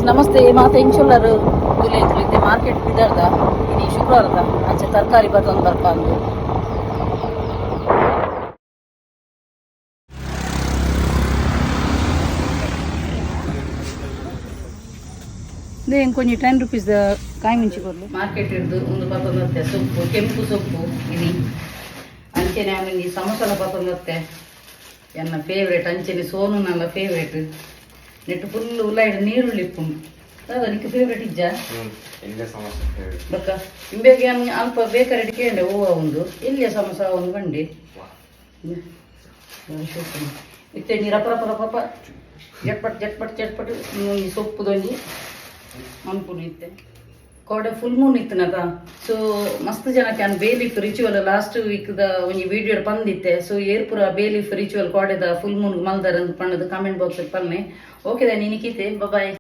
ನಮಸ್ತೆ ಮಾತ ಎಂಚುಲ್ಲರು ತುಲೆ ಮಾರ್ಕೆಟ್ ಬಿದರ್ದ ಇನಿ ಶುಕ್ರವಾರದ ಅಂಚೆ ತರಕಾರಿ ಬತ್ತೊಂದು ಬರ್ಪ ಅಂದು. ಇಂಕೊಂಜಿ 10 ರುಪೀಸ್ ಕಾಯಿ ಮುಂಚಿ ಕೊರ್ಲು. ಮಾರ್ಕೆಟ್ ಹಿಡ್ದು ಒಂದು ಪತ್ತೊಂದು ಸೊಪ್ಪು, ಕೆಂಪು ಸೊಪ್ಪು ಇನಿ. ಅಂಚೆನೆ ಆಮೇಲೆ ಸಮೋಸಲ ಪತ್ತೊಂದತ್ತೆ, ಎನ್ನ ಫೇವ್ರೇಟ್. ಅಂಚೆನೆ ಸೋನು ನನ್ನ ಫೇವ್ರೇಟ್. ನೆಟ್ಟು ಫುಲ್ ಉಲಾಯಿಡ್ ನೀರುಳ್ಳಿ ಇಪ್ಪುಂಡು. ದಾದ, ನಿಕ್ಕ ಫೇವ್ರೇಟ್ ಇಜ್ಜಾ? ಎಲ್ಯ ಸಮೋಸ ಫೇವ್ರೇಟ್. ಬೊಕ್ಕ ಇಂಬೆಗೆ ಅಲ್ಪ ಬೇಕರಿ ಕೇಂಡೆ ಹೂವ ಉಂದು ಎಲ್ಲಿಯ ಸಮೋಸ ಒಂದು ಬಂಡಿ. ಇತ್ತೆ ನೀರು ರಪ ರಪ ರಪ ರಪ ಜಟ್ಪಟ್ ಜಟ್ಪಟ್ ಜಟ್ಪಟ್ ಒಂಜಿ ಸೊಪ್ಪುದೊಂಜಿ ಮನ್ಪುನು. ಇತ್ತೆ ಕೋಡೆ ಫುಲ್ ಮೂನ್ ಇತ್ತನತ. ಸೊ ಮಸ್ತ್ ಜನಕ್ಕೆ ಯಾನ್ ಬೇಲೀಫ್ ರಿಚುವಲ್ ಲಾಸ್ಟ್ ವೀಕ್ ದ ಒಂಜಿ ವಿಡಿಯೋ ಪಂದಿತ್ತೆ. ಸೊ ಏರ್ ಪೂರ ಬೇಲೀಫ್ ರಿಚುವಲ್ ಕೋಡೆದ ಫುಲ್ ಮೂನ್ ಮಲ್ದರ್ ಪಂಡದು ಕಾಮೆಂಟ್ ಬಾಕ್ಸ್ ಪನ್ನೆ. ಓಕೆ ದಾ, ನಿನಿಕಿತೆ, ಬಾಯ್.